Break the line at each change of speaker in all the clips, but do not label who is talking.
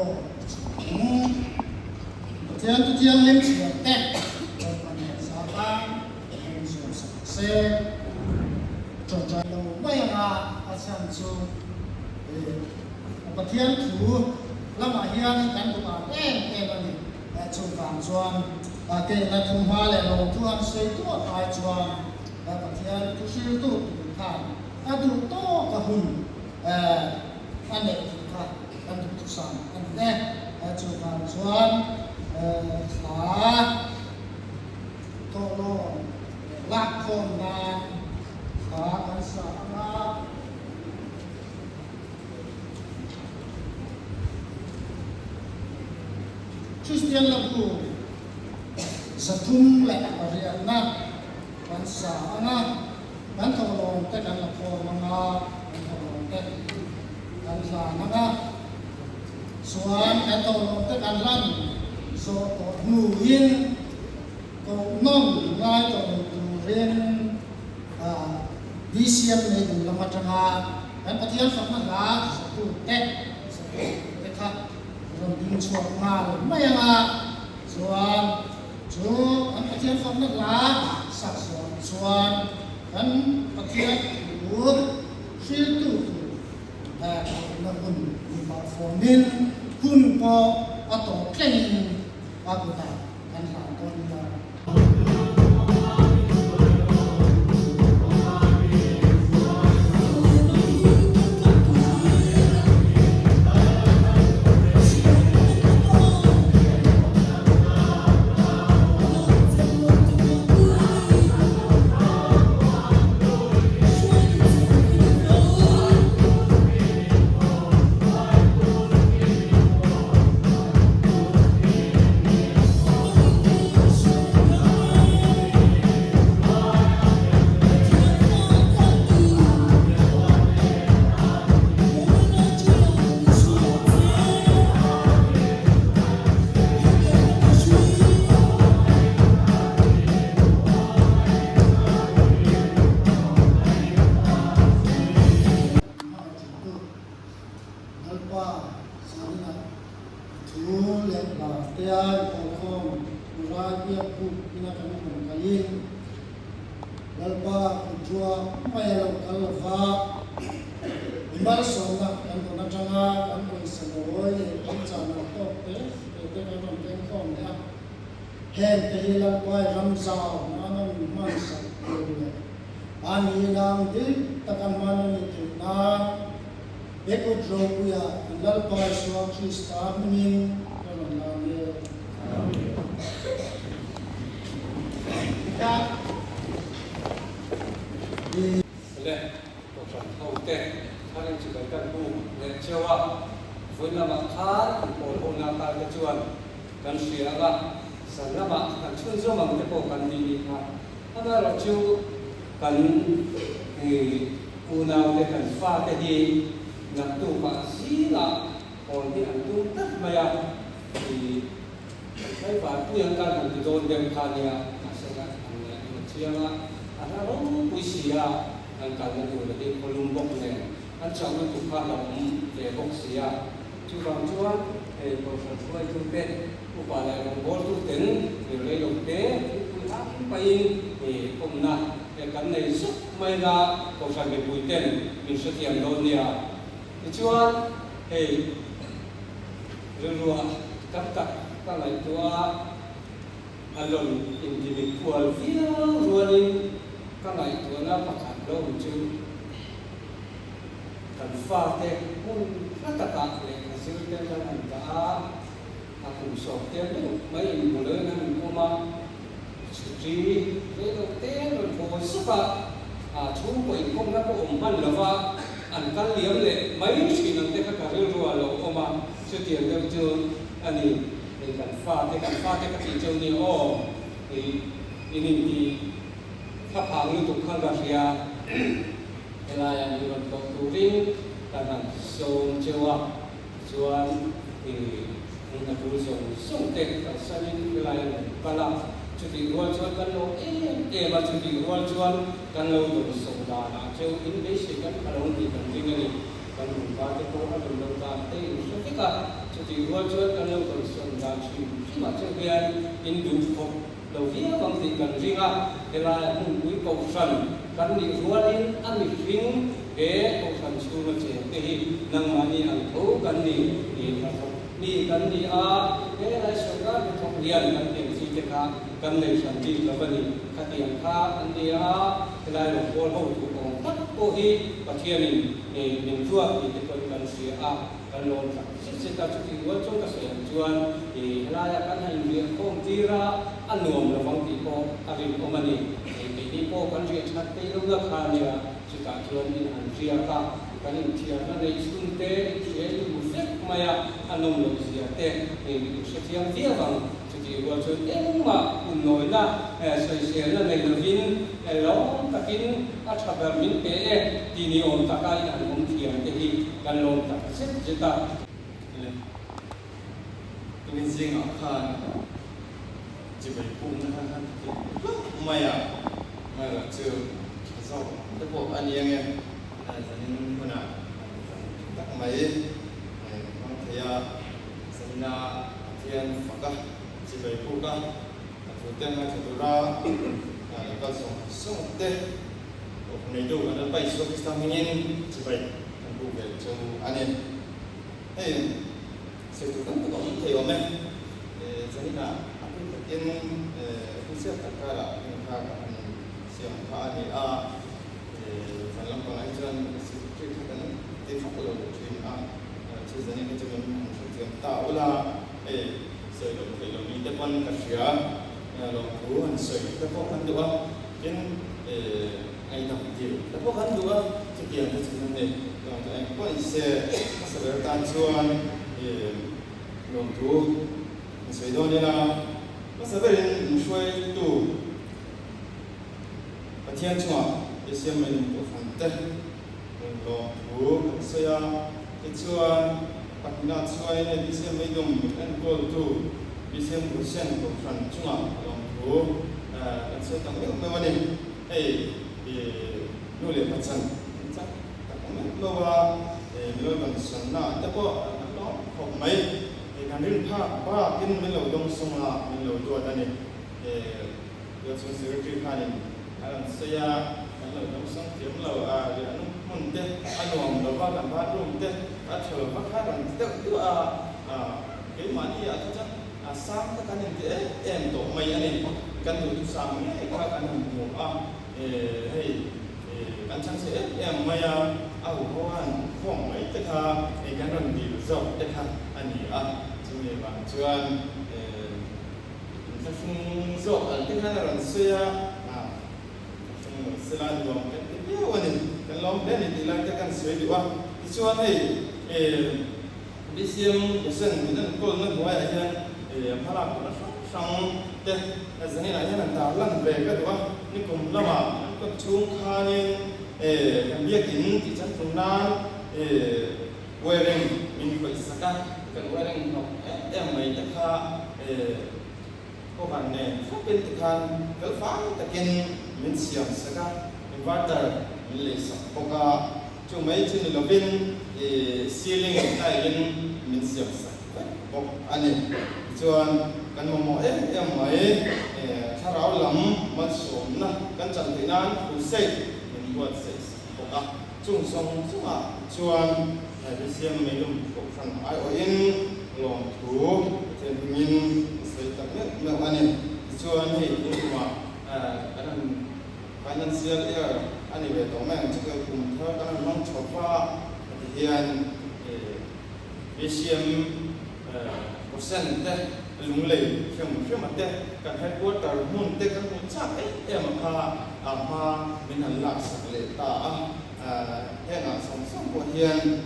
pawh a chhuak ang. Pathian Thu Thianghlim chhiar te Lalpan kan zat a, kan zuam sak se. Ṭawngṭai lo mai anga a chhan chu Pathian Thu lamah hian kan duh an em em a ni. Chuvang chuan keina thu hma leh lawmthu an sawi tuah ai chuan Pathian thu hriltu tur khan a duh tawk a hun a neih theih kha kan duhthusam a ni e. Chuvang chuan thla thawhlawn lakkhawm nan thla kan sa ang a. Kristian lahu 308na kan sa ang a. Kan thawhlawm te kan la khawm ang a, kan thawhlawm te kan hlan ang a. Chuan kan thawhlawm te kan hlan zawh tawh hnuin kohnawm ngai tawh lo turin BCM Meidum lam atanga kan Pathian fakna hla zatu te zatu te kha rawn ding chhuak nghal mai ang a. Chuan chu kan Pathian fakna hla sak zawh chuan kan Pathian thu hriltu tur kohna hun ni pah fawmin hun pawh a tawp tlengin a kutah kan hlan dawn nia. Lalpa zaninah thu leh hla tea inkhawlkhawm Rai biak buk ina kan rawn kalin Lalpa kutruak mai a lo kal lo va, mi malsawmna kan rawn atanga kan pawisa mawi leh kan chanah tawk te te te kan rawn keng khawm leh a. Heng te hi Lalpai ram zau nana min hmansak tur leh a ni nang dik taka hman a nih theih nan he kut ropuia kan Lalpa Isua Krista hmingin ka rawn lan e.
Le Kohhran ho te tharin chibai kan bu leh cheu a, vawi lamah khan an pawl ho na kal te chuan kan hria ang a, zan lamah kan chhunzawm ang te pawh kan ti nih kha. Amaherawhchu kan unau te kan fa te hi naktukah zingah hawn hi an tum tlat mai a, Kan tlaivar pui ang kan han ti dawn deuh kha nia, mahse ka han ngaih tur chiang a, a hla ropui si a, an kalna tur hi khawlum bawk nen an chauhna tur kha a lo awm ve bawk si a. Chuvang chuan hei Kohhran hruaitute, upa leh rawngbawltu ten hei reilo te thingpui hang pahin hei awmna kan nei zuk mai la, Kohhran mipui ten min hrethiam dawn nia. Tichuan hei. Rilruah tam tak ka ngaihtuah a, a rawn intimit kual viau rualin ka ngaihtuahna pakhat lo awm chu kan fate hmun hla takah lehkha zir te kan han dah a, a kum sawm te meuh mai inbuloin an inawm a, chhuti rei lo te rawn haw zuk a, chhungkaw inkawmna pawh awm hman lova an kal liam leh mai thin ang te kha ka rilru a lo awm a, chutiang deuh chu a ni. Hei kan fate, kan fate ka tih cheu nia aw, hei in inti thlaphang lutuk khan ka hria, helaiah min rawn tlawh turin kan han sawm cheu a, tichuan hei hmun a tul zawng zawng te kalsanin helai a rawn kal a, chutih rual chuan kan lo em em a, chutih rual chuan kan lo dawnsawh danah cheu in beisei kan pha lo tih kan ring a ni. Kan nupa te pawh a rawn lo dan te in hre vek a, chutih rual chuan kan lo dawnsawn dan hrim hrimah che hian in duh khawp lo viau ang tih kan ring a, helaiah hmunpui kohhran kan nih rualin a mihring he kohhran chhunga cheng te hi nangmahni ang tho kan ni hnathawk mi kan ni a, helai sorkar hnathawk lian kan tih ang chi te kha kan nei hran bik lo a ni. Khatiang kha an ni a, helai rawngbâwl ho duh awm tak pawh hi Pathianin min ruat tih te pawhin kan hria a, kan lawm tak zet zet a. Chutih rual chuan ka sawi ang chuan helaia kan han inriah khawm tir a, a nuam lo vang tih pawh a rinawm a ni. Keini pawh kan riah that peih lo na kha a nia, chutah chuan in han riak a, kan inthiarna neih chhun te, inhria i hmu vek mai a, a nawm loh zia te inhrethiam viau ang. Chutih rual chuan engmah hunnawina sawiselna nei lovin lawm takin a tha ber min pe e ti ni awm taka in han awm thiam te hi kan lawm tak zet zet a.
Le tumin zingah khan chibai pukna khan han ti hlauh mai a, ngaihloh chu tha zawk te pawh a ni ange, zanin hunah zan tha tak mai hmang thei a, zanina Pathian fak a, chibai puk a, a thu te ngaithla tura lo kal sawng sawng te Kohhran neitu kan Lalpa Isua Krista hmingin chibai kan puk ve chu a ni. Hei sawi tur tam tak a awm thei awm e. Zaninah a pi takin hun siam tak karah heng kha ka han siam kha a ni a, zan lampangah hi chuan secretary kha kan ti fak lo thin a. Chu zanin hi chu min han hrethiam ta ula, hei sawi loh theih loh ni te pawn ka hria, lawmthu han sawi te pawh kan duh a, tin ngaihdam dil te pawh kan duh a, chutiang te chu kan nei. Lawmthu eng pawh ni se, hmasa ber tan chuan lawmthu han sawi dawn ila, hmasa berin min hruaitu Pathian chungah i siam mai nung kohhran te, Lawmthu kan sawi a, tichuan pahnihna chuain hei BCM Meidum min enkawltu BCM Goshen Kohhran chungah lawmthu kan sawi tak meuh meuh a ni. Hei nu leh pachan an chak tak meuh meuh a, min lo dawnsawnna te pawh an lawm khawp mai. Hei kan rin phak bakin min lo dawngsawng a, min lo duat a ni. Tualchhung Secretary khanin a rawn sawi a, kan lo dawngsawng thiam lo a, riahna hmun te a nuam lo va, kan bathroom te a tha lo va kha rawn ti deuh duah a, keimahni ah kha chuan a sang kha kan inti em em tawh mai a ni, kan duhtu sang ngei kha kan han hmu a, hei kan chhangchhe em em mai a, a huho han khawm mai te kha kan rawn dil zawk te kha a ni a, chumi vang chuan. Thlahrung zawk ang te khan a rawn sawi a, thlahrung lo se la nuam kan ti viau a ni, kan lawm hle a ni tih lai te kan sawi duh a. Tichuan hei BCM Gosen min an kawlna hnuaiah hian hmalak tawhna hrang hrang te zaninah hian an tarlan ve ka duh a, nikum lamah an kawt chhung khanin kan biakin tih changtlung nan Wiring min khawih sak a, kan wiring hnawk em em mai te kha kawvan nen thlapin tikhan fel fai takin min siam sak a, inverter min lei sak bawk a, chu mai chu ni lovin ceiling tile in min siam sak vek bawk a ni. Tichuan kan mamawh em em mai thlarau lam malsawmna kan chan theih nan crusade min buatsaih sak bawk a. Chung zawng chungah chuan Bcm Meilum Kohhran aiawhin lawmthu Pathian hmingin a sawi tak meuh meuh a ni. Tichuan hei tun kumah kan han financial year a ni ve tawh mai ang chu kum thar kan han hmang chho va heti hian Bcm percent te lunglei hriam hriama te kan headquarter hmun te kan hmu chak em em a kha a hma min han lak sak leh ta a, hengah sawng sawng pawh hian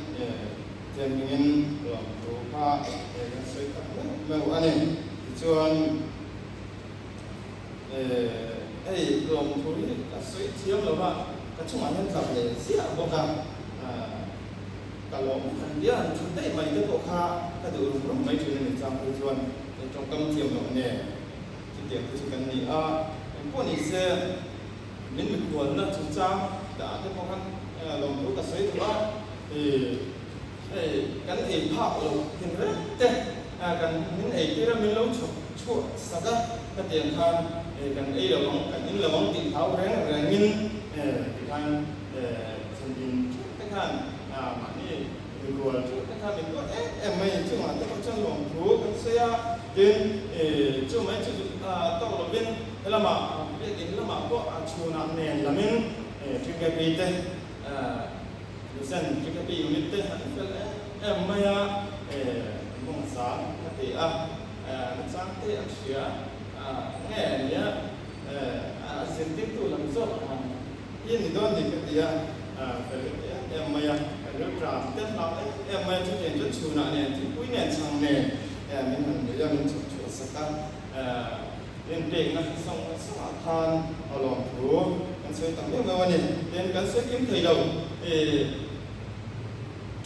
tian hmingin lawmthu kha kan sawi tak meuh meuh a ni. Tichuan hei lawmthu hi ka sawi thiam lo va, ka chungah hian tlak leh ziah bawk a. Ka lawm han bia han thu daih mai te pawh kha ka duh rum rum mai thin a ni chang phei chuan tawngkam thiam loh nen chutiang te chu kan ni a, engpawh ni se min mikhualna chungchang dah te pawh khan lawmthu ka sawi duh a. Hei kan ei phak loh tinreng te kan min ei tir a min lo chhawp chhuah sak a, khatiang khan kan ei lo ang kan in lo ang tih hlau reng rengin tikhan chhanhim theuh te khan mahni rual theuh te khan min duat em em mai chungah te pawh chuan lawmthu kan sawi a, tin chu mai chu tawk lovin helamah biakin lamah pawh chhunah nen lamin TKP te Lusen TKP unit te an fel em em mai a, mawng zang a ti a, nachang te an hria nge nia a zirtirtu lam zawk ang hi ni dawn ni ka ti a, fel ka ti em em mai a, kan rilṭam te hlau em em mai a, chutiang chuan chhunah nen thingpui nen chhang nen min han nuih a, min chhawp chhuah sak a. Inpekna sawng sawngah khan a lawmthu kan sawi tak meuh meuh a ni. Tin, kan sawi kim thei lo.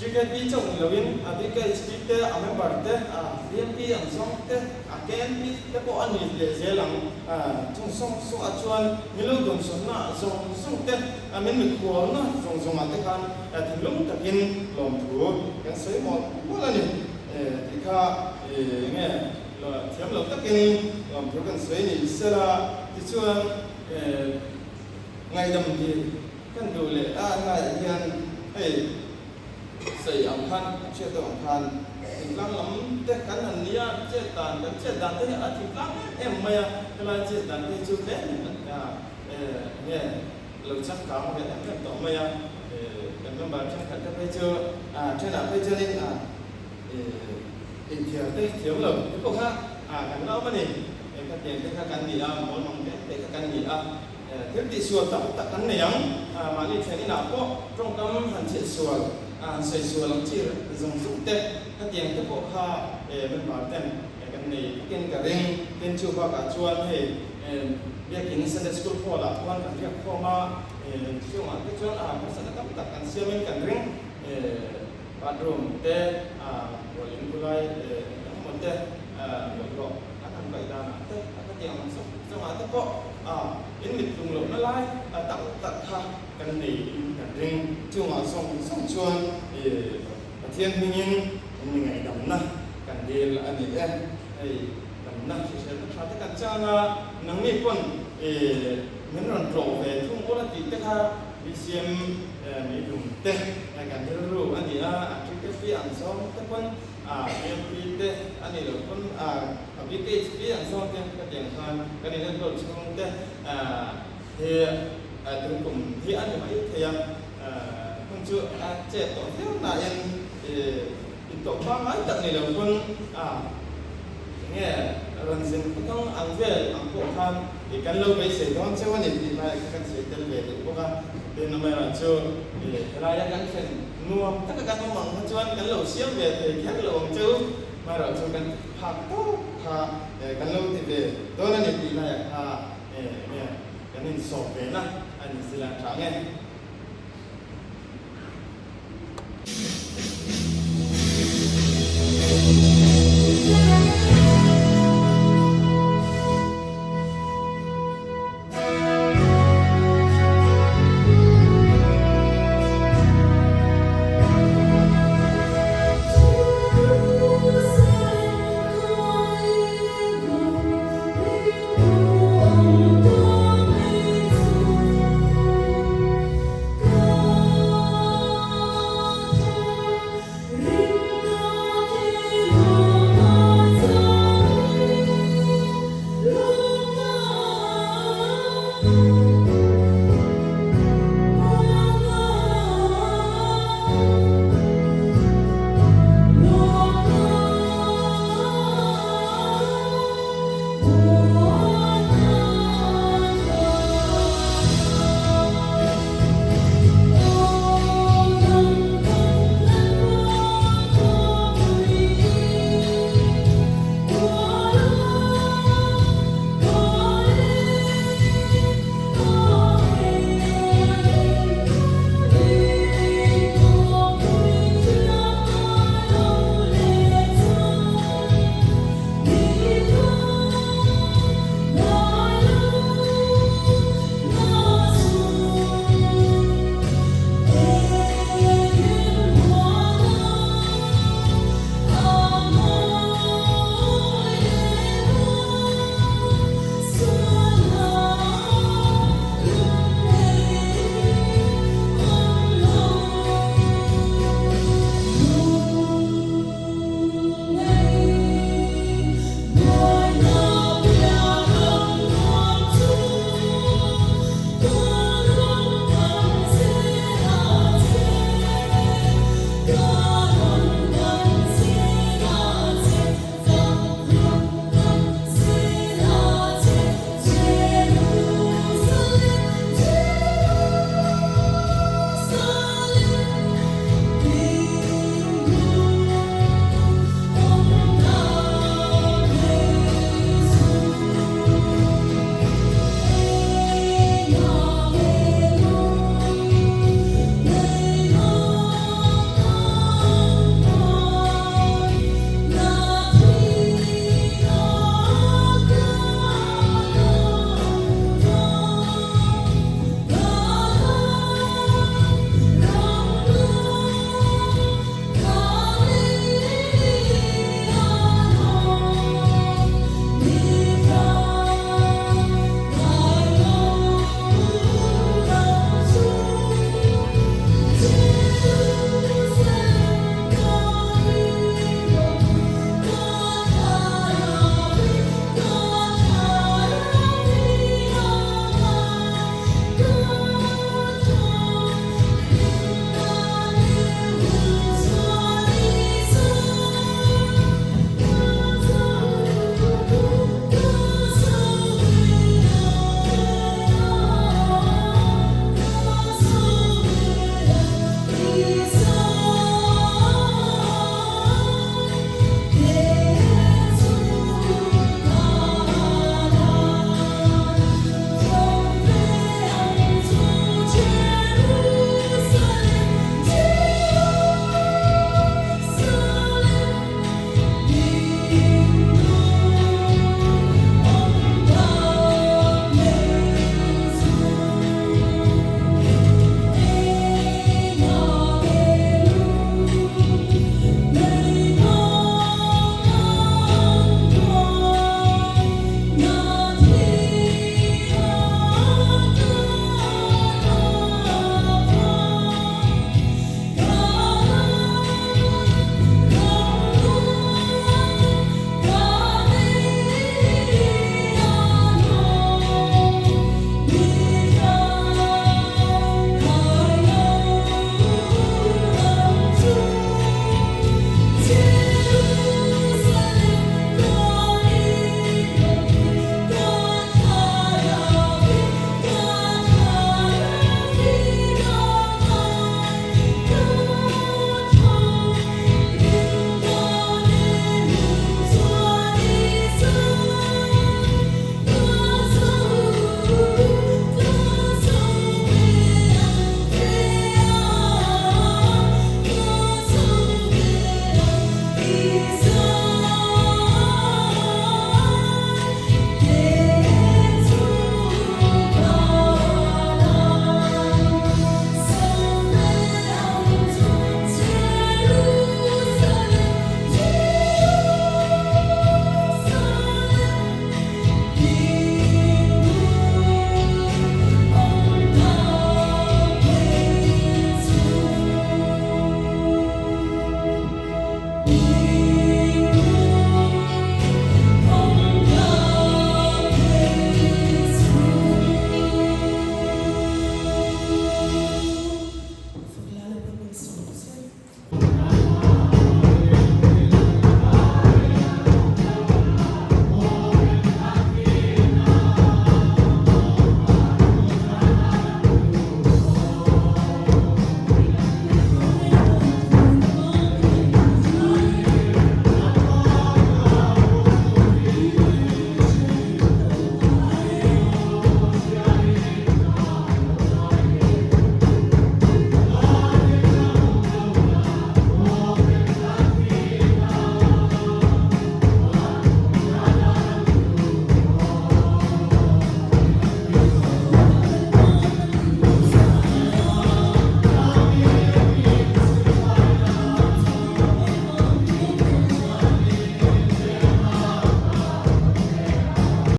GKP chauh ni loin a BKHP te, a member te, a VMP ang zawng te, a KMP te pawh a ni leh zel ang. Chung sawng sawngah chuan min lo dawmsawnna zawng zawng te, min mikhualna zawng zawngah te khan thinlung takin lawmthu kan sawi mawlh mawlh a ni tih kha enge Thiam lo takin lawmthu kan sawi ni sela, tichuan ngaihdam tih kan duh leh a laiah hian hei sawi ang khan a hriat deuh ang khan thingtlang lam te kan han ni a, chet dan kan chet dan te hi a thingtlang em em mai a, helai chet dan te hi chu tlem nge lo changkang ve em em tawh mai a, kan member thenkhat te phei chu thenah phei chuanin Inthiar te thiam lo te pawh kha kan la awm a ni. Khatiang te kha kan ni a, mawl mang te te kha kan ni a. Thil tihsual tam tak kan nei ang. Mahni thlen inah pawh tawngkam han chhiat sual, han sawi sual ang chi zawng zawng te khatiang te pawh kha member ten kan nei takin ka ring. Tin chu bakah chuan hei Biakin Sunday School Hall ah khuan kan riak khawm a, chungah te chuan harsatna tam tak kan siamin kan ring. Bathroom te, rual in khulai engemaw te, bawlhhlawh an han paih danah te, a khatiang ang zawng zawngah te pawh in mit tlung lohna lai tam tak kha kan nei in kan ring. Chungah zawng zawng chuan Pathian hmingin in mi ngaihdamna kan dil a ni e. Hei damna hriselna tha te kan chang a, nangni pawn min rawn tlawh ve thung ula tih te kha BCM Meidum te kan rilru a ni a, a cricket pi ang zawng te pawn a BMP te a nih loh pawn a BKHP ang zawng te ka tih ang khan kan inenkawl chhung te hi tun kum hi a ni mai thei a, hun chu a chet tawh viau nain intawh pangngai tak ni lo pawn a enge rawn zin khawthang ang vel ang pawh khan i kan lo beisei dawn cheu a ni tih lai kha kan sawi tel ve duh bawk a. Tin amaherawh chu helaia kan thlen nuam taka kan awm ang kha chuan kan lo siam ve thei kher lo ang cheu, amaherawh chu kan phak tawk kha kan lo ti ve dawn a ni tih laiah kha enge kan insawm ve na a ni zila tha nge.